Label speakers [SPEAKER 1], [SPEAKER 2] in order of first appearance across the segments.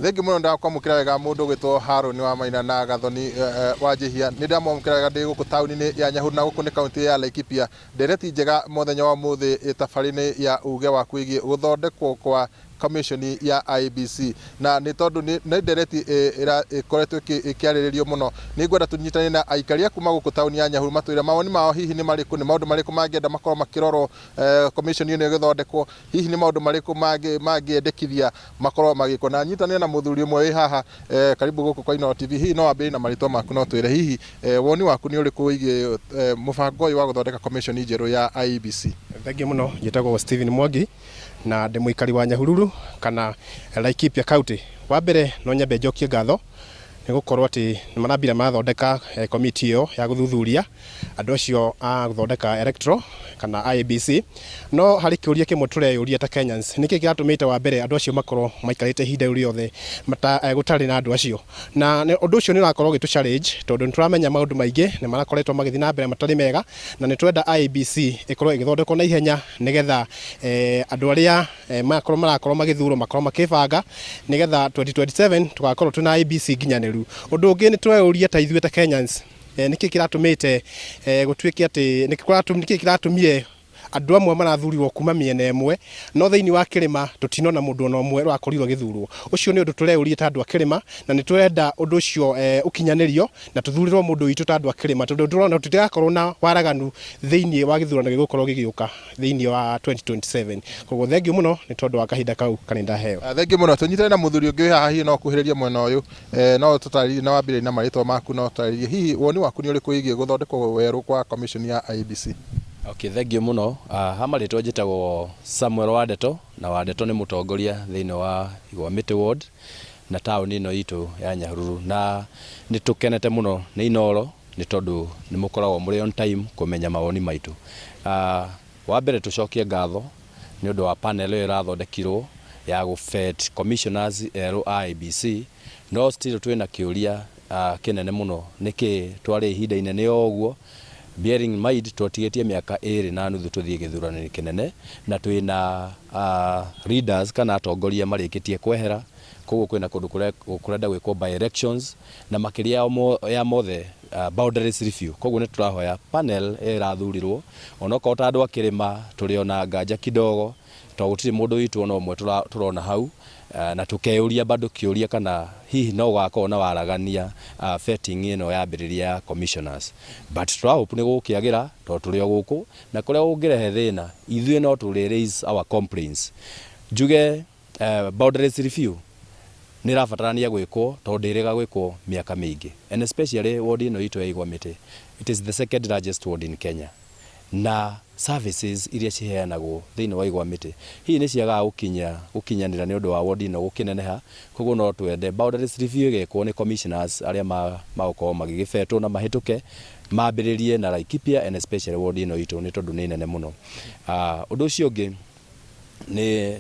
[SPEAKER 1] Thengiũ mũno ndakwamũkĩra wega mũndũ ũgwĩtwo Harũni wa Maina na Gathoni wa Njihia. Nĩ ndamwamũkĩra wega ndĩ gũkũ taũni-inĩ ya Nyahururu na gũkũ nĩ kaũntĩ ya Laikipia. Ndereti njega mũthenya wa ũmũthĩ tabarĩra-inĩ ya uge waku wĩgiĩ gũthondekwo kwa commission ya IEBC. Na nĩ tondũ nĩ ndereti ĩkoretwo ĩkĩarĩrĩrio mũno, nĩ ngwenda tũnyitane na aikari a kuma gũkũ taũni ya Nyahururu matwĩre mawoni mao hihi nĩ marĩkũ, nĩ maũndũ marĩkũ mangĩenda makorwo makĩrorwo commission ĩno ĩgĩthondekwo. Hihi nĩ maũndũ marĩkũ mangĩendekithia makorwo magĩkwo? Na nyitanĩre na mũthuri ũmwe wĩ haha eh, karibu gũkũ kwa Inooro TV. Hihi no wambĩrĩrie na marĩtwa maku no twĩre hihi eh, woni waku nĩ ũrĩkũ wĩgiĩ eh, mũbango ũyũ wa gũthondeka commission njerũ ya IEBC?
[SPEAKER 2] Thengiũ mũno, njĩtagwo Stephen Mwangi na ndĩ mũikari wa Nyahururu kana Laikipia County. Wa mbere no nyambe njokie ngatho nĩ gũkorwo atĩ nĩ marambire mathondeka komiti ĩyo ya gũthuthuria andũ acio a gũthondeka electoral kana IEBC. No harĩ kĩũria kĩmwe tũreyũria ta Kenyans, nĩkĩ kĩratũmĩte wa mbere andũ acio makorwo maikarĩte ihinda rĩu rĩothe gũtarĩ na andũ acio? Na ũndũ ũcio nĩ ũrakorwo ũgĩtũ challenge tondũ nĩ tũramenya maũndũ maingĩ nĩ marakoretwo magĩthiĩ na mbere matarĩ mega, na nĩ tũrenda IEBC ĩkorwo ĩgĩthondekwo na ihenya nĩgetha andũ arĩa makorwo marakorwo magĩthurwo makorwo makĩbanga nĩgetha 2027 tũgakorwo twĩna IEBC nginyanĩru. Ũndũ ũngĩ nĩ tũreyũria ta ithuĩ ta Kenyans, nĩkĩ kĩratũmĩte gũtuĩke atĩ nĩkĩ kĩratũmire andũ amwe marathurirwo kuma mĩena ĩmwe no thĩinĩ wa kĩrĩma tũtinona mũndũ ona ũmwe ũrakorirwo agĩthurwo. Ũcio nĩ ũndũ tũreyũria ta andũ a kĩrĩma na nĩ tũrenda ũndũ ũcio ũkinyanĩrio na tũthurĩrwo mũndũ witũ ta andũ a kĩrĩma tondũ tũrona tũtirakorwo na waraganu thĩinĩ wa gĩthurano gĩgũkorwo gĩgĩũka thĩinĩ wa 2027. Koguo thengiũ mũno nĩ tondũ wa kahinda kau karĩa ndaheo.
[SPEAKER 1] Thengiũ mũno. Tũnyitane na mũthuri ũngĩ wĩ haha hihi no ũkuhĩrĩrie mwena ũyũ. No ũtũtarĩrie na wambĩrĩrie na marĩtwa maku na ũtarĩrie hihi woni waku nĩ ũrĩkũ wĩgiĩ gũthondekwo werũ kwa commission ya IEBC?
[SPEAKER 3] Okay, thengiũ mũno. Ha marĩtwa njĩtagwo Samuel Wandeto, na Wandeto nĩ mũtongoria thĩinĩ wa Igwa Mĩtĩ Ward na taũni ĩno itũ ya Nyahururu. Na nĩ tũkenete mũno nĩ Inooro nĩ tondũ nĩ mũkoragwo mũrĩ on time kũmenya mawoni maitũ. Wa mbere tũcokie ngatho nĩ ũndũ wa panel ĩyo ĩrathondekirwo ya gũ vet commissioners erũ a IEBC, no still twĩna kĩũria kĩnene mũno nĩkĩ twarĩ ihinda inene o ũguo, bearing in mind twatigĩtie mĩaka ĩrĩ na nuthu tũthiĩ gĩthurano-inĩ kĩnene na twĩna leaders kana atongoria marĩkĩtie kwehera, koguo kwĩna kũndũ kũrenda gwĩkwo by elections na makĩria ya mothe boundaries review, koguo nĩ tũrahoya panel ĩyo ĩrathurirwo onokorwo ta andũ a kĩrĩma tũrĩ ona nganja kidogo tondũ gũtirĩ mũndũ witũ ona ũmwe tũrona hau na tũkeyũria bado kĩũria kana hihi no gũgakorwo na waragania vetting ĩno yambĩrĩria ya commissioners, but tũra hope nĩ gũgũkĩagĩra tondũ tũrĩ o gũkũ na kũrĩa kũngĩrehe thĩna ithuĩ no tũrĩ raise our complaints. Njuge boundaries review nĩ ĩrabatarania gwĩkwo tondũ ndĩrĩga gwĩkwo mĩaka mĩingĩ and especially ward ĩno itũ ya Igwa Mĩtĩ, it is the second largest ward in Kenya na services iria ciheanagwo thĩinĩ wa Igwa Mĩtĩ hihi nĩ ciagaga gũkinya gũkinyanĩra nĩ ũndũ wa ward ĩno gũkĩneneha, koguo no twende boundaries review ĩgekwo nĩ commissioners arĩa magũkorwo magĩgĩbetwo na mahĩtũke mambĩrĩrie na Laikipia and especially ward ĩno itũ nĩ tondũ nĩ nene mũno. Ũndũ ũcio ũngĩ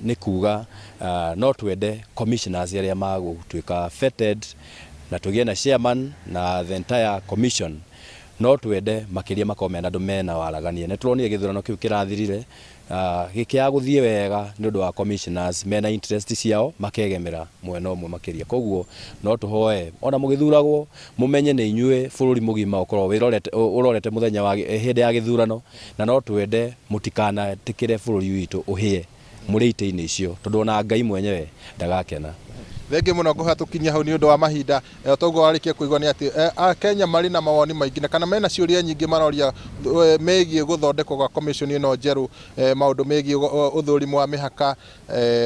[SPEAKER 3] nĩ kuga no twende commissioners arĩa magũtuĩka vetted na tũgĩe na chairman na the entire commission, no twende makĩria makorwo mena andũ mena waragania. Nĩ tũronire gĩthurano kĩu kĩrathirire gĩkĩaga gũthiĩ wega nĩ ũndũ wa commissioners mena interest ciao makegemera mwena ũmwe makĩria. Koguo no tũhoe ona mũgĩthuragwo mũmenye nĩ inyuĩ bũrũri mũgima ũkoragwo wĩrorete ũrorete mũthenya wa hĩndĩ ya gĩthurano na no twende mũtikanetĩkĩre bũrũri witũ ũhĩe mũrĩ itĩ-inĩ icio tondũ ona Ngai mwenyewe ndagakena.
[SPEAKER 1] Thengiũ mũno ngũhoya tũkinyie hau nĩ ũndũ wa mahinda. Toguo warĩkia kũigua nĩ atĩ Akenya marĩ na mawoni maingĩ na kana mena ciũria nyingĩ maroria megiĩ gũthondekwo gwa commission ĩno njerũ, maũndũ megiĩ ũthũrimi wa mĩhaka,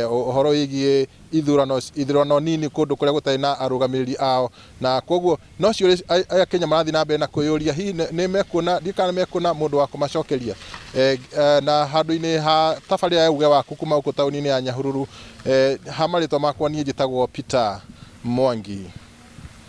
[SPEAKER 1] ũhoro wĩgiĩ ithurano ithurano nini kũndũ kũrĩa gũtarĩ na arũgamĩrĩri ao, na koguo no ciũria Akenya marathiĩ na mbere na kwĩyũria hihi nĩ mekuona, ndiũĩ kana nĩ mekuona mũndũ wa kũmacokeria. Na handũ-inĩ ha tabarĩra ya uge waku kuma gũkũ taũni-inĩ ya Nyahururu, ha marĩtwa makwa niĩ njĩtagwo Peter Mwangi.